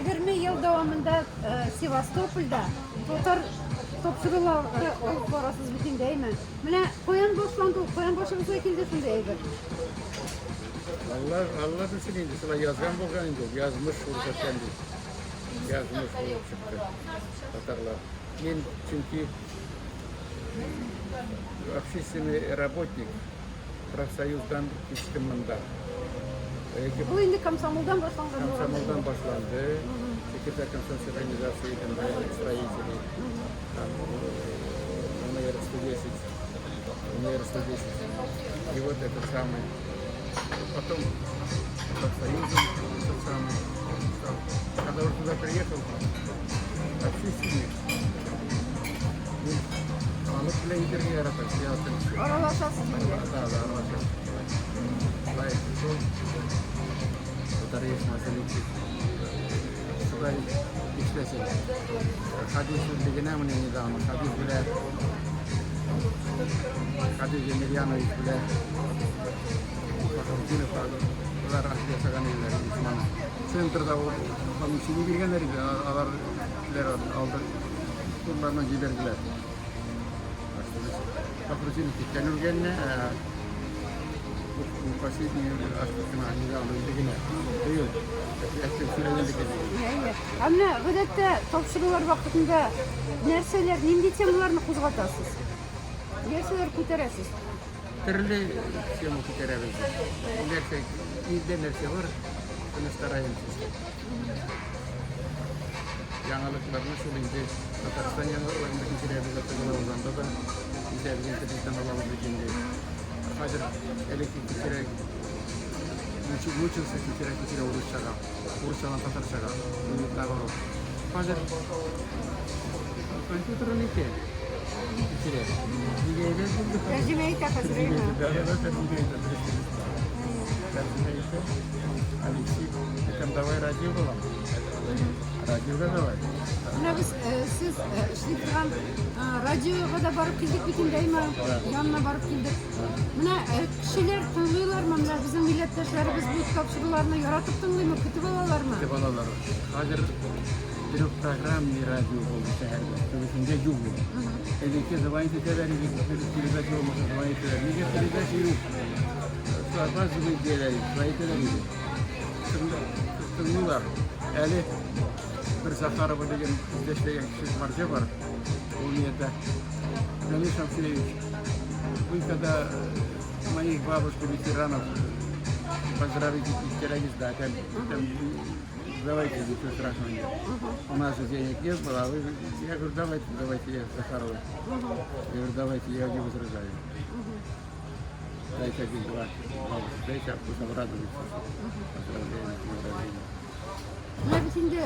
20 ел дәвамында Севастопольдә татар тапшырулары алып барасыз бит инде, әйме? Менә каян башланды ул, каян башыгызга килде шундый әйбер? Алла, Алла белсен инде, шулай язган булган инде, язмыш күрсәткән ди. Язмыш булып чыкты татарлар. Мин чөнки общественный работник, профсоюздан күчтем монда. Бу инде комсомолдан башланган. Комсомолдан башланды. Секретарь комсомольской организации строителей. Там номер 110. Номер 110. И вот этот самый. Потом профсоюзом этот самый стал. Когда уже туда приехал, общественник, мин халык белән йөрергә яратам, театр. Аралашасыз инде. Да, аралашам. Шулай шул татар оешмасы ничек шулай эшләсен. Хадис сүзлегенә менә недавно Хадис белән Хадис Емельянович белән Фахрутдинов алар ясаган иделәр оешманы. Центрда ул помещение биргәннәр иде, алар алды, турларына җибәрделәр. Фахрутдинов киткән үлгәнне, последний астыкына недавно үлде генә. Быел. Әйе. Ә менә гадәттә тапшырулар вакытында нәрсәләр, нинди темаларны кузгатасыз? Нәрсәләр күтәрәсез? Төрле тема күтәрәбез. Нәрсә, илдә нәрсә бар, шуны стараемся. Яңалыкларны шул инде Татарстан яңалыкларын да китерәбез, атыгылабыз анда да. Итәбез, интернеттан алабыз бит инде. Хәзер элек китерә мучился китерә китерә урысчага, урысчадан татарчага, инде наоборот. Хәзер компьютерын итә, китерә. Нигә әйбәт булды хәзер? Тәрҗемә итә хәзер, әйме? Да, да, тәрҗемә итә, дөрес, дөрес. Тәрҗемә итә. Алексей, әйтәм, давай радио балам. Радиога давай. Менә без сез эшли торган радиога да барып килдек бит инде, әйме? Янына барып килдек. Менә кешеләр тыңлыйлармы? Менә безнең милләттәшләребез бу тапшыруларны яратып тыңлыймы, көтеп алалармы? Көтеп алалар. Хәзер трехпрограммный радио булды шәһәрдә. Күбесендә юк ул. Элекке звонить итәләр иде, передача булмаса звонить итәләр. Нигә передача юк? Опаздывает диләр, звонить итәләр иде. Тыңлыйлар. Әле бер Захарова дигән бездә эшләгән кеше марҗа бар. Ул ни әйтә? Леонид Шамсиевич, вы когда моих бабушек ветеранов поздравите, иттерәгез да, там, там, давайте, ничего страшного нет. У нас же денег нет было, а вы, я говорю, давайте, давайте, я Захарова. Я говорю, давайте, я не возражаю. Дайте один-два бабушек, дайте, а пусть обрадуются. Поздравляем, с днем рождения. Менә бит инде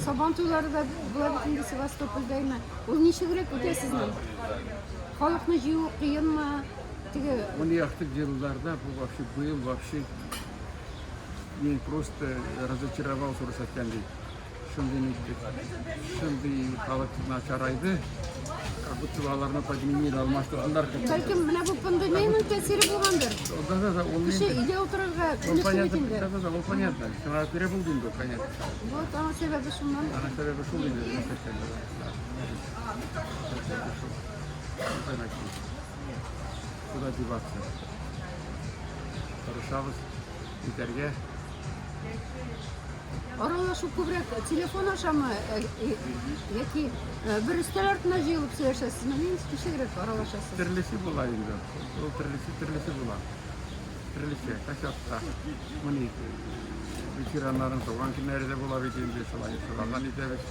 Сабан туйлары да була бит инде Севастопольдә, әйме? Ул ничегрәк үтә сезнең? Халыкны җыю кыенмы? Теге Он яхты елларда бу вообще был вообще мин просто разочаровался русаттан ди. Шундый шундый халык начарайды, как будто бы аларны подменили, алмаштырдылар. Бәлкем менә бу пандемиянең тәэсире булгандыр. Да, да, да, ул Кеше инде. өйдә утырырга Ул күнекте бит понятно, инде. да, да, да, ул понятно. Шуңа күрә булды инде, понятно. Вот аның сәбәбе шуннан. Аның сәбәбе шул инде, русаттан, да, да. Сәбәбе шул. Понятно. Куда деваться? Тырышабыз итәргә. Аралашу күбрәк телефон ашамы яки бер өстәл артына җыелып сөйләшәсезме? Ничегрәк аралашасыз? Төрлесе була инде. Ул төрлесе төрлесе була. Төрлесе, кайчакта. Моны ветераннарның туган көннәре дә була бит инде, шулай шулардан итәбез.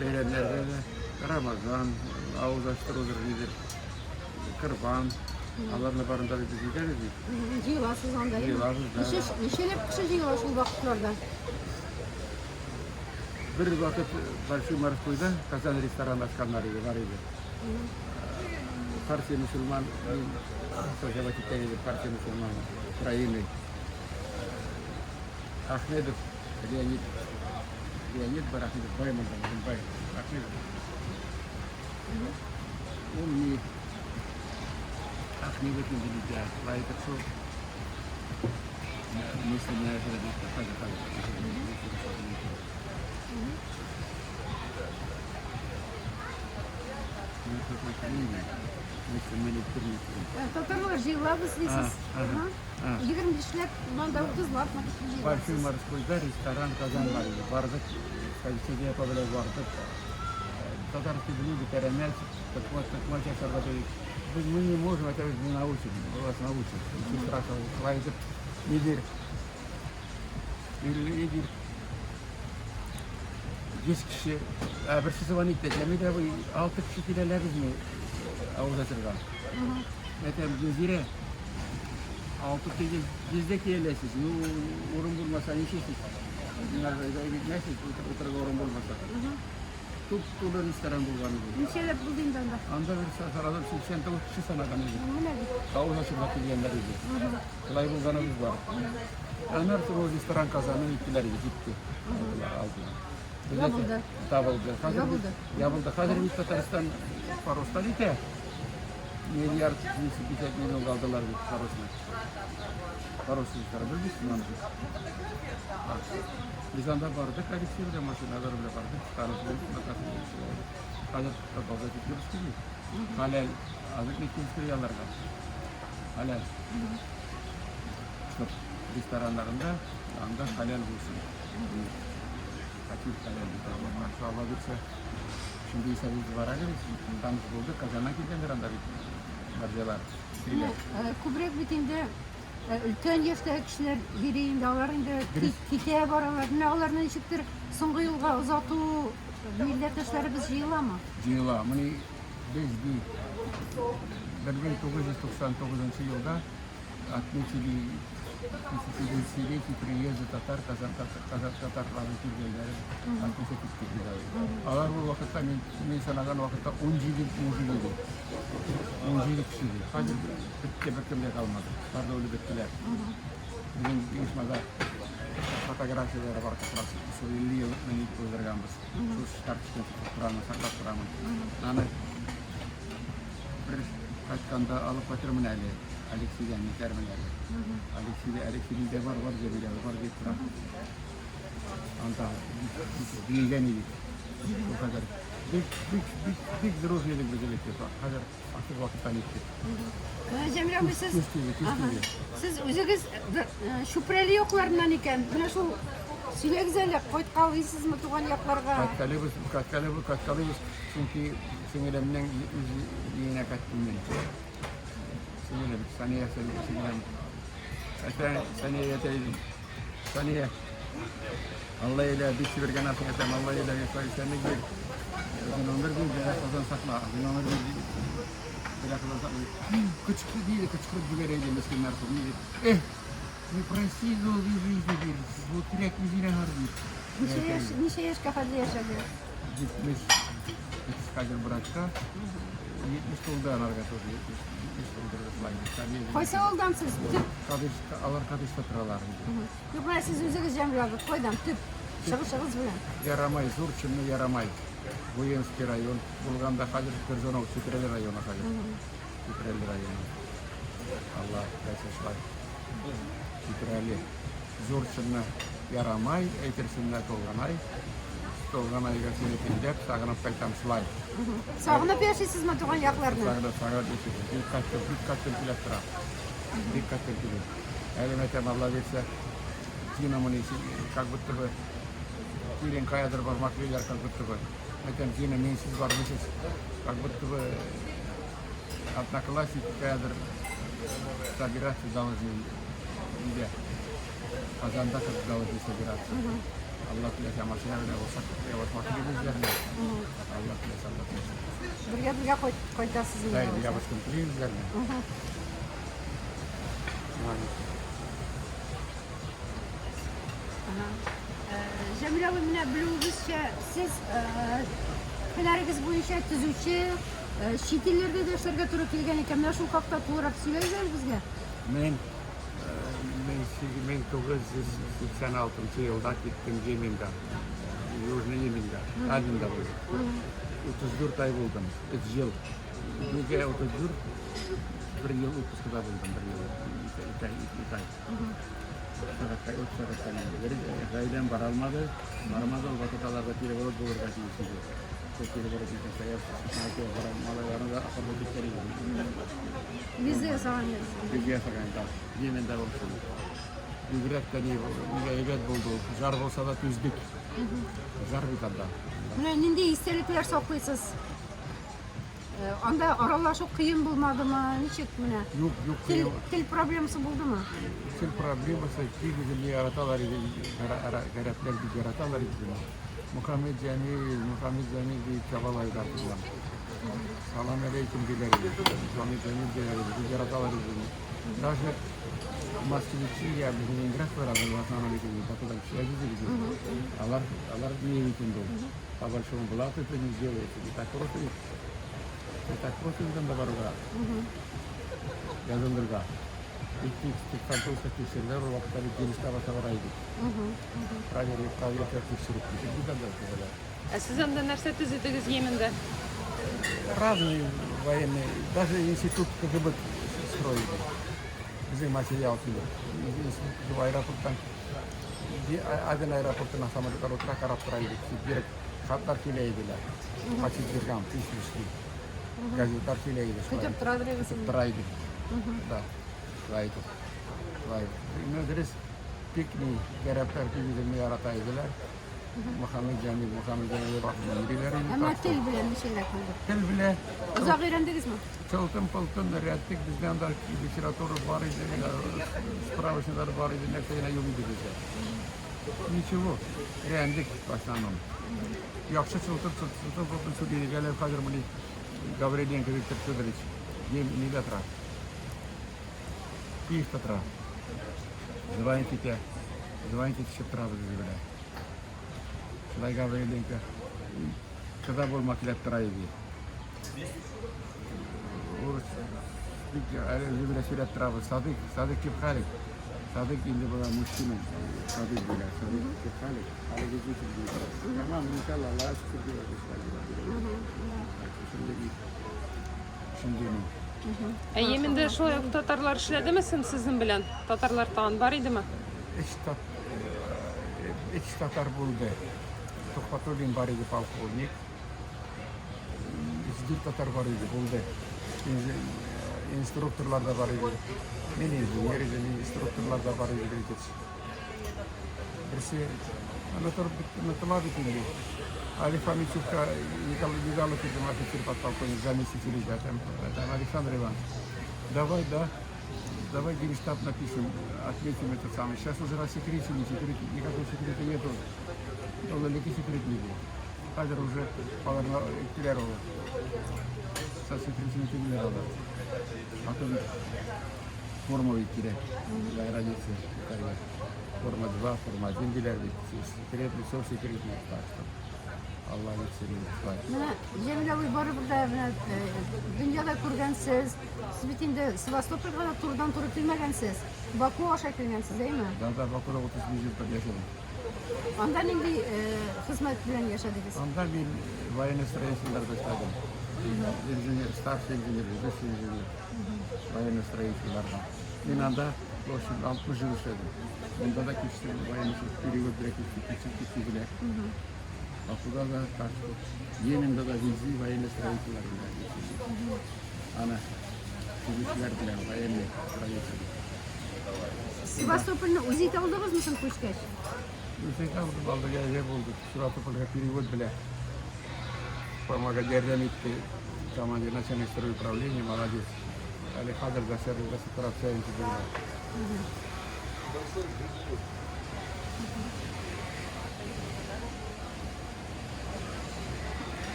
Бәйрәмнәрдә дә Рамазан, авыз ачтырудыр, нидер, Корбан. Аларны барын да без итәбез бит. Җыеласыз анда. Җыелабыз, да. Ничә, ничәләп кеше җыела шул вакытларда? Бер вакыт Большой Морскойда Казан ресторан ачканнар иде, бар иде. Партия мусульман, мин создавать иткән иде партия мусульман Украины. Ахмедов Леонид, Леонид бар, Ахмедов бай монда, безнең бай, Ахмедов. Ул ни Ахмедов инде диде, шулай итеп шул мысли менә хәзер. тотмак килми. Мөслимне иттерми. Татарлар җыелабыз дисез. 25ләп, монда 30лап җыелабыз. Большой морскойда ресторан Казан бар иде. Бардык, Сәйдә апа белән бардык. Татарский блюдо, пәрәмәч, токмач ясарга дидек. Без мы не можем, это мы научим, мы вас научим. Сестра шулай итеп, нидер, нидер, 100 кеше, ә берсе звонит итә, Җәмил абый, 6 кеше киләләрме авыз ачырга? Әйтәм, Гөлзирә, 6 кеше йөздә киләсез, ну, урын булмаса ничәсез? Әйтмәсез, утырырга урын булмаса. Туп-тулы ресторан булган иде. Ничәләп булды инде анда? Анда бер саралып 89 кеше санаган иде. Менә бит. Авыз ачырга килгәннәр иде. Шулай булганыбыз бар. Аннан соң ул ресторан Казанны иттеләр иде, китте. Алдылар, алдылар. Ябылды. Табылды. Хәзер Ябылды. Ябылды. Хәзер бит Татарстан Фаростан итә. Миллиард 250 миллион алдылар бит Фаросны. Фарос ресторан белмисезме аны? Без анда бардык, Алексей белән машиналар белән бардык, танып белдек, хәзер базар китереп килми. Хәләл азык китереп аларга. Хәләл. Чтоб рестораннарында анда хәләл булсын. Хәтир хәләл дип Алла Алла бирсә. Шундый исәбебез бар әле без. Таныш булдык, Казаннан килгәннәр анда бит. Марҗалар. Күбрәк бит инде өлкән яшьтәге кешеләр йөри инде, алар инде китә баралар. Менә аларны ничектер соңгы юлга озату милләттәшләребез җыеламы? Җыела. Моны без ди 1999 елда отметили 50-летие приезда татар, Казан, Казан татарлары килгәннәре отмечать иттек без алар. Алар бу вакытта мин санаган вакытта 17 мужик иде. 17 кеше иде. Хәзер бетте, беркем дә калмады. Бар да үлеп беттеләр. Безнең оешмада фотографияләре бар как раз. Шул 50 ел мин уздырганбыз. Шул карточканы тотып торамын, саклап торамын. Аны бер кайтканда алып кайтырмын әле. Алексейдән нитәрмен әле. Алексейдә, Алексейдә бар, бар, Җәмилә бар дип тора. Анда биегән идек. Шул кадәр. Бик, бик, бик, бик дружный идек без элек. Хәзер артык вакыттан иттек. Җәмилә абый, сез Күз тиде, күз Ага. тиде. Сез үзегез Чүпрәле якларыннан икән. Менә шул сөйләгез әле, кайткалыйсызмы туган якларга? Кайткалыйбыз, кайткалыйбыз, кайткалыйбыз, чөнки сеңелемнең үз өенә кайттым мин. Сеңелем, Сания сеңелем. Әтә, Сания әйтә идем. Сания, Алла илә бик сибергән артык әйтәм, Алла илә исәнлек бир. Үзен өмер бир, бәла казан сакла. Үзен өмер бир, бәла казан сакла. Кычкыр диде, кычкырып җибәрә иде мескен мәрхүм. Эх, не проси долгой жизни, бир, бу кирәкми зинһар дип. Ничә яшькә хәтле яшәде? 70 хәзер бракта. 70 тулды аларга тоже, 70 тулдырды шулай. Кайсы авылдан сез? Төп. Кадыш, алар Кадышта торалар инде. Юк, менә сез үзегез Җәмил абый, кайдан? Төп. Чыгышыгыз белән. Ярамай, Зур Чынлы Ярамай. Буинский район. Булганда хәзер Корзунов, Чүпрәле районы хәзер. Чүпрәле районы. Алла бирсә шулай. Чүпрәле. Зур Чынлы Ярамай, әйтерсең менә Толганай. Толганайга сине тиңләп, сагынып кайтам шулай. Сагынып яшисезме туган якларны? Сагынып, сагынып яшибез. Бик кайтып, бик кайтып килеп тора. Бик кайтып килә. Әле мәйтәм, Алла бирсә, Зина моны как будто бы килен каядыр бармак диләр, как будто бы. Әйтәм, Зина, минсез бармыйсыз, как будто бы одноклассник каядыр собираться должны өйдә. Казанда как должны собираться. Алла теләсә, машина белән булсак, ябышмак телибез. Алла теләсә, Алла теләсә. Бергә бергә кайтасыз инде. Да, алайса. ябышкын телибез. Ага. Җәмил абый, менә белүебезчә, сез һөнәрегез буенча төзүче, чит илләрдә дә эшләргә туры килгән икән. Менә шул хакта тулырак сөйләгез әле безгә. Мин 1986 елда киттем Йеменгә, Южный Йеменгә, Аденда булдым. 34 ай булдым, 3 ел. Нигә 34? Бер ел отпускада булдым, бер ел, 2 ай. Сәгатькә, үч сәгатьтән инде. Бер гаиләм бара алмады. Бармады, ул вакыт аларда переворот булырга тиеш иде. Шул переворот итәсе, бара, малайларны да ахырда киткән иде. Виза ясаган идегез. Виза ясаган, да. Йеменда булсын. Бигрәк тә ни, нигә әйбәт булды ул. Жар булса да түздек. Жар бит анда. Менә нинди истәлекләр саклыйсыз? Анда аралашу кыен булмадымы? Ничек менә? Юк, юк, Тел, тел проблемасы булдымы? Тел проблемасы бик үземне яраталар иде, гарәпләр бик яраталар иде. Мухаммед Җәмил, Мухаммед Җәмил дип чабалар иде артыннан. Салам алейкум диләр иде. Мухаммед Җәмил диләр иде, бик яраталар иде. Даже москвичи, я без Ленинградлар, в основном бит инде Бакудан кешеләр иде бит. Алар, алар не бит инде ул. По большому блату это не сделается. Не так просто, не так просто инде анда барырга. Язылырга. Бик тиз тик тикшерделәр, ул вакытта бит Генштаб аша бара идек. Проверка, проверка тикшереп китеп бит анда шулай. Ә сез анда нәрсә төзедегез Йеменда? Разные военные, даже институт КГБ строили. Безнең материал килеп. Институт КГБ аэропорттан Аден аэропортына самолетлар утыра, карап тора идек. Бирек хатлар килә иделәр. По четвергам, письма шли. Газетлар килә иде. Көтеп тора идегез. Көтеп тора идек. Да. Шулай итеп. Шулай. Ну, дөрес, бик ни, гарәпләр бик үземне ярата иделәр. Мөхәммәд Җәмил, Мөхәммәд Җәмил дип артыннан йөриләр инде. Әмма тел белән ничегрәк булды? Тел белән Озак өйрәндегезме? Чылтын-пылтын өйрәттек. Бездә анда литература бар иде, справочниклар бар иде, нәрсә генә юк иде бездә. Ничего, өйрәндек в основном. Яхшы чылтыр, чылтын-пылтын сөйли идек. Әле хәзер менә Гавриленко Виктор Федорович нидә тора? Киевта тора. Звонить итә. Звонить итешеп торабыз үзе белән. Шулай Гавриленко кыза булма килеп тора иде. Урыс бик әле үзе белән сөйләп торабыз. Садык, Садык кем халик? Садык инде була мужчина. Садык була. Садык кем халик? Халик изучит будет. Tamam, иншалла, Аллаһ шөкер дип Шундый шундый ни. Ә Йеменда шулай ук татарлар эшләдеме соң сезнең белән? Татарлар тагын бар идеме? Өч татар булды. Тухватуллин бар иде полковник. Өч татар бар иде, булды. Инструкторлар да бар иде. Мин инженер идем, инструкторлар да бар иде бер Берсе онытыла бит инде. Олег Фомичевка Николай Мигалов идем, офицер подполковник, заместитель да, там, там Александр Иванович. Давай, да, давай генштаб напишем, отметим этот самый. Сейчас уже рассекречили, секрет, никакого секрета нету. Ул элекке секрет иде. Хәзер уже аларны иттеләр ул. Засекреченный түгелләр алар. А то бит форма бит кирәк. За границей. Форма 2, форма 1 диләр бит. Секретный, все секретный. Так что Алла бирсен. Менә Җәмил абый барыбер дә менә дөньяда күргәнсез. Сез бит инде Севастопольгә да турыдан-туры килмәгәнсез. Баку аша килгәнсез, әйме? Да, да, Бакуда 35 ел яшәдем. Анда нинди хезмәт белән яшәдегез? Анда мин военный строительләрдә эшләдем. Инженер, старший инженер, ведущий инженер. Военный строительләрдә. Мин анда, в общем, 60 ел эшләдем. Монда да күчтем, военный перевод белән күчтек, күчеп киттек. Бакуда да, так что Йеменда да везде военный строительләр белән. Ана төзүчеләр белән военный строитель. Севастопольне үз итә алдыгызмы соң күчкәч? Үз итә алдым, алды әйбәт булды. Севастопольгә перевод белән помогать ярдәм итте. Командир начальник стройуправления, молодец. Әле хәзер дә до сих пор общаемся белән.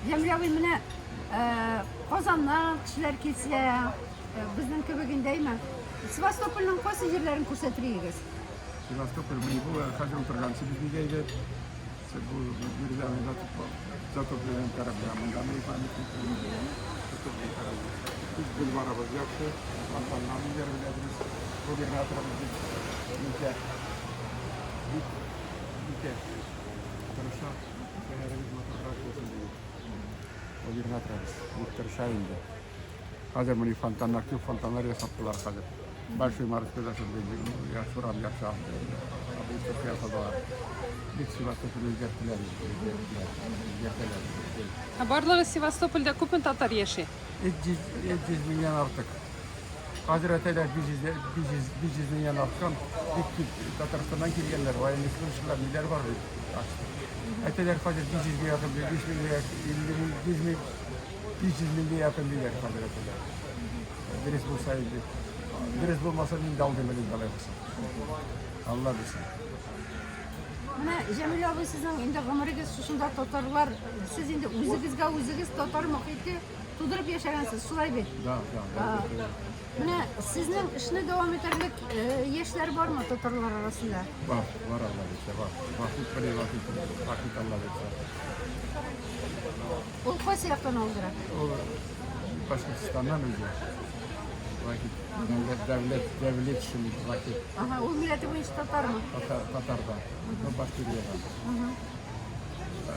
Җәмил абый, менә Казаннан кешеләр килсә, безнең кебек инде, әйме? Севастопольнең кайсы җирләрен күрсәтер идегез? Севастополь менә бу хәзер утырган безгә әйбәт. Бу биредә затопленный корабля. Монда менә памятник. Затопленный корабль. Без бульварыбыз яхшы, фонтаннар ниләр беләбез. Губернаторыбыз бик нитә, бик нитә, тырыша, шәһәребез матуррак булсын дип. Губернаторыбыз бик тырыша инде. Хәзер менә фонтаннар, күп фонтаннар ясаттылар хәзер. Большой Морской шундый яхшы урам, яхшы объектлар ясадылар. Бик Севастополь үзгәрттеләр, үзгәрттеләр, үзгәртәләр. Ә барлыгы Севастопольдә күпме татар яши? 300, 300 меңнән артык. Хәзер әйтәләр 500, 500, 500 меңнән арткан. Бик күп Татарстаннан килгәннәр, военный служащийлар, ниләр бар бит. Әйтәләр хәзер 500 гә якын, 5 меңгә, 50 мең, 100 мең, 500 меңгә якын диләр хәзер әйтәләр. Дөрес булса инде. Дөрес булмаса мин дә алдым инде алай булса. Алла белсен. Менә Җәмил абый, сезнең инде гомерегез шушында татарлар, сез инде үзегезгә үзегез татар мохите тудырып яшәгәнсез, шулай бит? Да, да, да. Менә сезнең эшне дәвам итәрлек яшьләр бармы татарлар арасында? Бар, бар Алла бирсә, бар. Вахит белән Вахит, Вахит Алла бирсә. Ул кайсы яктан алдыра? Ул Башкортстаннан үзе. Вахит, Дәүләт, Дәүләт, Дәүләтшин Вахит. Ага, ул милләте буенча татармы? Татар, татарда. Ну, Башкириядан.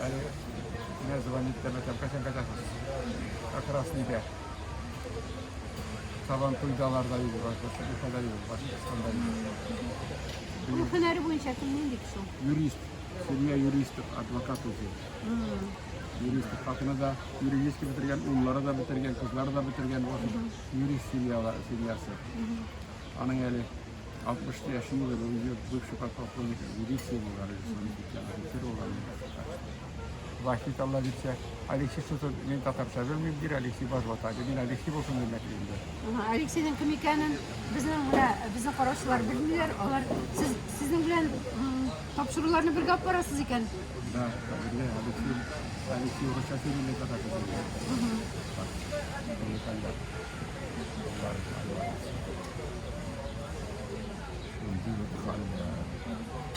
Әле менә звонит та мәтәм, кайчан кайтасыз? Как раз нидә. Сабан туйдаларда иде, Уфада иде, Башкортстанда иде. Ул һөнәре буенча кем, нинди кеше ул? Юрист, семья юристов, адвокат үзе. Юрист, хатыны да юридический бетергән, уллары да бетергән, кызлары да бетергән, вот юрист семьяла, семьясы. Аның әле 60 яше юк әле, үзе бывший подполковник милиции булган, офицер булган. Вахит Алла бирсә, Алексей что-то мин татарча белмим, дир, Алексей башбата. Мин Алексей булсын димәк инде. Ага, Алексейның кем икәнен безнең менә безнең караучылар белмиләр. Алар сез сезнең белән тапшыруларны бергә алып барасыз икән. Да, бергә Алексей, Алексей урысча сөйли, мин татарча сөйлим. Шундый вот хәлләр.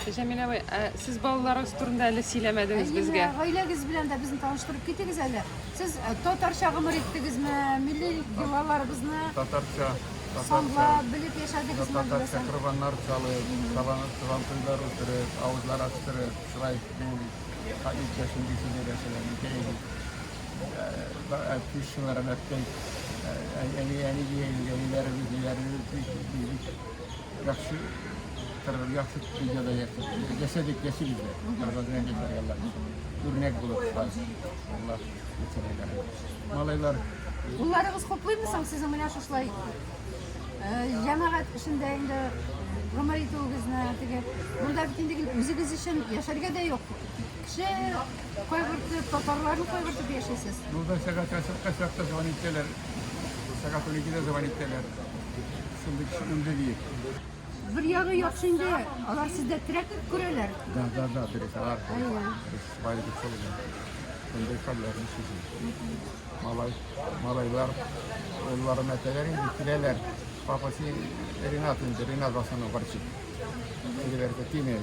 Җәмил абый, ә сез балаларыгыз турында әле сөйләмәдегез Әйе, безгә. гаиләгез белән дә безне таныштырып китегез әле. Сез татарча гомер иттегезме, милли йолаларыбызны Татарча, татарча. санлап, белеп яшәдегезме, Татарча беләсең? корбаннар чалып, сабан сабантуйлар үтереп, авызлар ачтырып, шулай минем иптәшем дисезләр яшәгән икән. Әткәй, әткәй, әни, әни дигән, әниләребез, ниләребез бик бик яхшы торып, яхшы дөньяда яшәдек, яшәдек, яшибез дә. Продолжаем яшәргә Алла бирсә. Үрнәк булып шулай. Алла бирсә. Малайлар Улларыгыз хуплыймы соң сезнең менә шушылай җәмәгать эшендә инде гомер итүегезне, теге монда бит инде гел үзегез өчен яшәргә дә юк. Кеше кайгыртып, татарларны кайгыртып яшисез. Ну да, сәгать кайсы звонить итәләр. Сәгать 12-дә звонить итәләр. Шундый кеше үлде диеп. Бер ягы яхшы инде, алар сездә терәк күрәләр. Да, дөрес, алар. Әйе. Дөрес, байлык шул. Шундый хәлләр нишлисең. Малай, малайлар, улларым әйтәләр инде, киләләр. Папа, син Ренат инде, Ренат в основном ворчит. Тегеләр әйтә, тиме,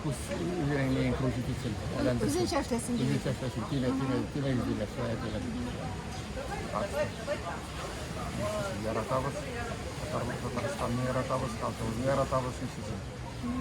пусть үзенең неен крутит итсен. Әйләндерсен. Үзенчә эшләсен дип. Үзенчә эшләсен, тиме, тиме, тимәгез диләр, шулай әйтәләр. Так что, яратабыз, Татарстанны яратабыз, халкыбызны яратабыз, нишлисең.